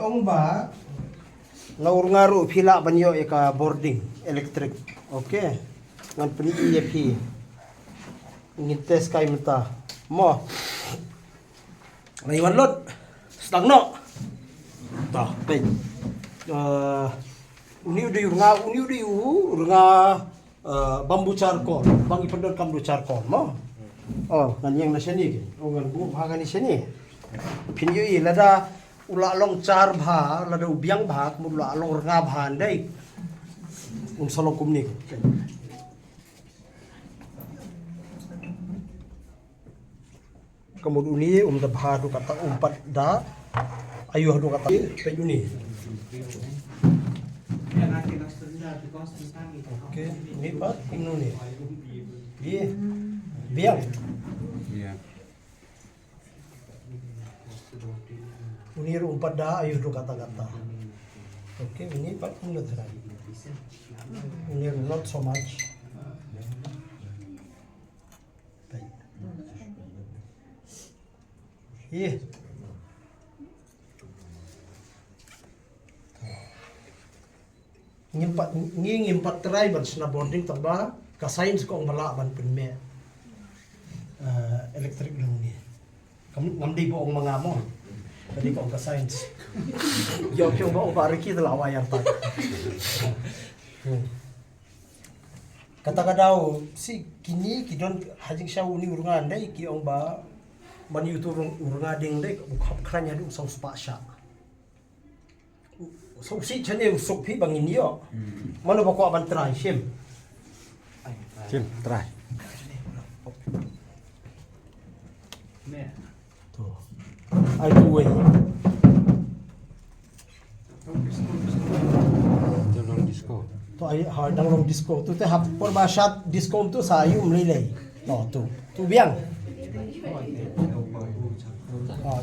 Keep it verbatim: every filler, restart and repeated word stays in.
Ong ba na ur nga ruh phi lah ban ïoh ïa ka bording electric. Okay. Ngan pyni ïa phi. Ngin test kai mynta. Mo. Lai wan lut. Sdang noh. Ta, peit. Eh, uni u dei u rnga, uni u dei u rnga, eh, bamboo charcoal, ba ngi pyndonkam da u charcoal mo. Oh, ngan ïeng na shane. Oh, ngan buh ha kane shane. Phin ïohi lada u la long char bha, lada u biang bha, kumno u la long rnga bha ndei. Un sa long kumne. Ka mut uni um da bha haduh katta, um pat da ayu haduh katta. Peit uni. Okay, uni pat kumno uni. Ye. Biang. Uni ruh um pat da ayu haduh katta katta. Okay, uni pat kumno trai. Uni ruh not so much. Ïa. Ngim pat, ngi ngim pat trai ban shna bording tang ba ka science ka ong ba lah ban pynmih, eh, electric lung ni. Kam, ngam dei ba ong ma nga mo. Ka dei ka ong ka science. Ïoh ki ong ba, ong ba Ricky te la wai ïa ta. Hmm. Kata ka daw, si kine ki don ha jingshisha uni u rnga ndei ki ong ba ban ïoh tu u rnga ding ndei u khap khlaiñ haduh u saw spah shah. U saw shi chane u suk phi ba ngin ïoh. Hmm. Mano ba kwah ban try shim. Shim, try. To. Ai tu wei. Dang long disco. To ai ha dang long disco. Tu te hap por ba shat disco tu sa yu mlei lei. To tu. Tu biang. Ah.